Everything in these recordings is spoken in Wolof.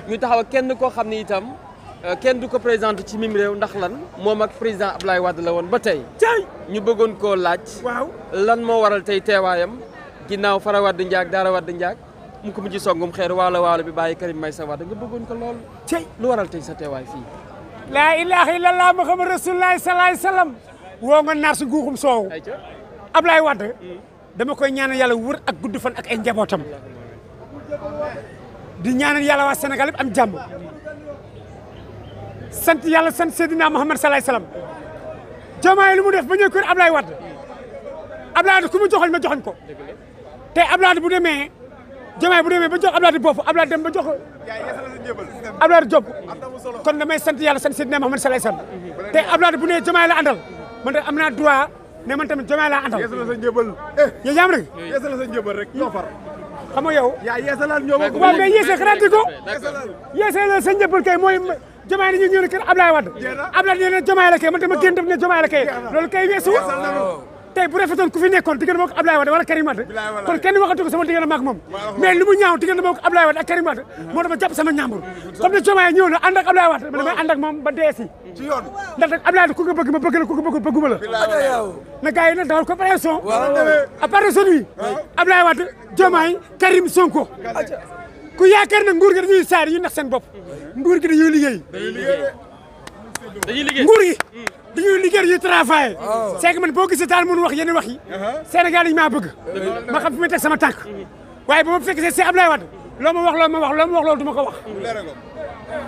ñu taxaw kenn koo xam ne itam kenn du ko présenté ci mim réew ndax lan moom ak président Abdoulaye Wade la woon ba tey. ñu bëggoon koo laaj. waaw lan moo waral tey teewaayam ginnaaw Fara Wade Ndiaye Daara Wade Ndiaye mu ko mujj songum xeer waalo bi bàyyi Karim Meïssa Wade nga bëggoon ko lool. lu waral tey sa teewaay fii. laa ilaaha illallah Muhammad rasulullah sallallahu alayhi wasallam woo nga naar si guuxum soow Abdoulaye Wade dama koy ñaanal yàlla wër ak gudd fan ak ay njabootam di ñaanal yàlla waa Sénégal yëpp am jàmm sant yàlla sant Seydina Muhammad sallallahu alayhi wasallam Diomaye lu mu def ba ñëw kër Abdoulaye Wade ku mu joxoñ ma joxoñ ko te Abdoulaye Wade bu demee Diomaye bu demee ba jox Abdoulaye Wade bopp Abdoulaye dem ba jox Abdoulaye Wade Diop kon damay sant yàlla sant Seydina Muhammad sallallahu alayhi wasallam te Abdoulaye Wade bu nee Diomaye la àndal man de am naa droit ne man tamit Diomaye laa àndal. yeesal sa njëbal. yow yaa ngi yeesal sa njëbal rek ñoo far. xam nga yow. yaa yeesalal ñoo ma. waaw mais yeesal xanaa di ko. yeesal sa njëbal kay mooy Diomaye dañuy ñëw ne kër Abdoulaye Wade. Abdoulaye nee na Diomaye la kay man tamit génn def ne Diomaye la kay loolu kay weesu. tey bu rafetoon ku fi nekkoon diggante moom ak Abdoulaye Wade wala Karim Wade kon kenn waxatu ko sama diggante maak moom mais li mu ñaaw diggante moom ak Abdoulaye Wade ak Karim Wade moo dama jàpp sama ñaambur comme ne Diomaye ñëw na ànd ak Abdoulaye Wade man damay ànd ak moom ba dee si ci yoon ndax nag Abdoulaye Wade ku ko bëgg ma bëgg la ku ko bëggul bëgguma la na gars yi nag dawal coopération à part de celui Abdoulaye Wade Diomaye Karim Sonko ku yaakaar na nguur gi dañuy saar yi nax seen bopp nguur gi dañuy liggéey nguur gi dañuy liggéey yu travail c'est que man boo gisee daal mun wax yenn wax yi Sénégal yi maa bëgg ma xam fi may teg sama tànk waaye ba ma fekk c'est Abdoulaye Wade loo ma wax loolu du ma ko wax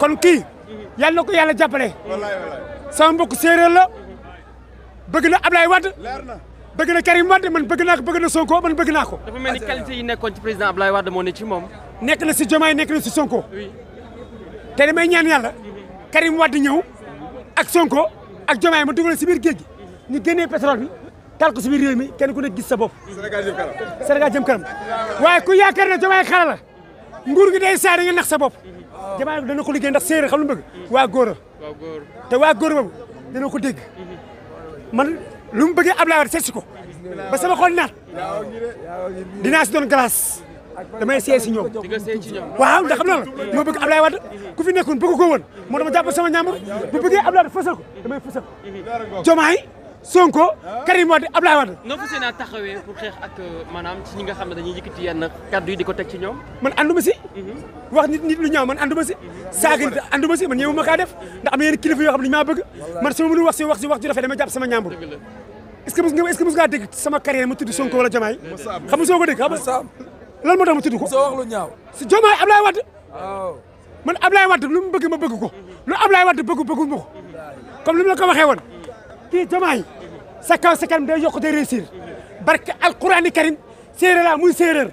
kon kii yàlla na ko yàlla jàppale sama mbokk séeréer la bëgg na Abdoulaye Wade bëgg na Karim Wade man bëgg naa ko bëgg na Sonko man bëgg naa ko dafa mel ni qualité yi nekkoon ci président Abdoulaye Wade moo ne ci moom nekk na si Diomaye nekk na si Sonko te damay ñaan yàlla Karim Wade ñëw ak Sonko ak Diomaye ma dugal si biir géej gi ñu génnee pétrole bi taal ko si biir réew mi kenn ku nekk gis sa bopp. Sénégal jëm kanam waaye ku yaakaar ne Diomaye xala la nguur gi day saa nga nax sa bopp. Diomaye dana ko liggéey ndax séeréer xam lu mu bëgg waa góor te waa góor boobu dana ko dégg man lu mu bëggee Abdoulaye Wade seet si ko ba sama xol naat dinaa si doon glace damay seey si ñoom. waaw ndax xam naa la moo bëgg Abdoulaye Wade ku fi nekkoon bëgg ko woon moo dama jàpp sama ñaambur bu bëggee Abdoulaye Wade fësal ko damay fësal Diomaye Sonko Karim Wade Abdoulaye Wade. noo fas yéene taxawee pour xeex ak maanaam ci ñi nga xam ne dañuy yëkkati yenn kaddu yi di ko teg ci ñoom. man anduma si. wax nit lu ñaaw man anduma si. saaga nit anduma si man ñëw ma kaa def ndax am na yenn kilifa yoo xam ne maa bëgg man sama mënul wax si wax ju rafet damay jàpp sama ñaambur. est-ce que mos ngaa dégg sama carrière ma tudd Sonko wala Diomaye. xam nga soo ko dégg xam nga lan moo tax ma tudd ko. soo wax lu ñaaw. si Diomaye Abdoulaye Wade. man Abdoulaye Wade lu mu bëgg ma bëgg ko lu Abdoulaye Wade bëggu ma ko comme li ma la ko waxee woon kii Diomaye sa kaw sa kanam day yokk day réussir barke alqurani karim séeréer la muy séeréer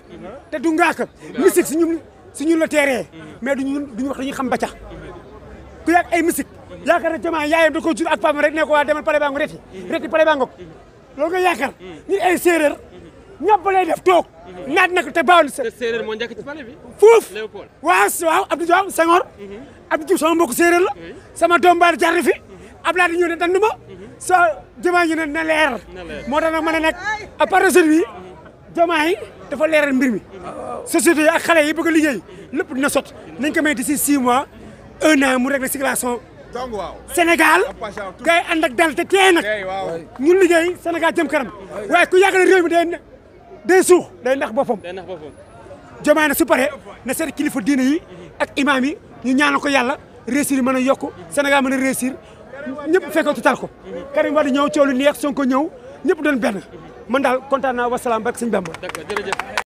te du ngaaka musique si ñun la teeree mais duñu wax dañuy xam baccax ku yàgg ay musique yaakaar na Diomaye yaayam da ko jur ak paam rek ne ko waa demal pale baa ngo reti pale baa ngok loolu nga yaakaar ñun ay séeréer ñëpp lay def toog naat nag te baaw te séeréer moo njëkk ci pale bi fuuf waaw Abdou Diop Senghor Abdou Diouf sama mbokk séeréer la sama doom baal jaar fi Abdoulaye di ñëw ne dandu ma soo Diomaye ñu ne na leer moo tax nag ma ne nag à part de celui Diomaye dafa leeral mbir mi société yi ak xale yi bëgg a liggéey lépp dina sot nañ ko may d'ici 6 mois 1 an mu régler situation Sénégal gars yi ànd ak dal te tey nag ñun liggéey Sénégal jëm kanam waaye ku yaakaar ne réew mi day suux day nax boppam Diomaye na su paree na seet kilifa diine yi ak imam yi ñu ñaanal ko yàlla réussir mën a yokku Sénégal mën a réussir ñëpp fekkoo tutal ko Karim Wade ñëw coow lu neex Sonko ñëw ñëpp doon benn man daal kontaan naa wasalaam barke sëñ Bamba.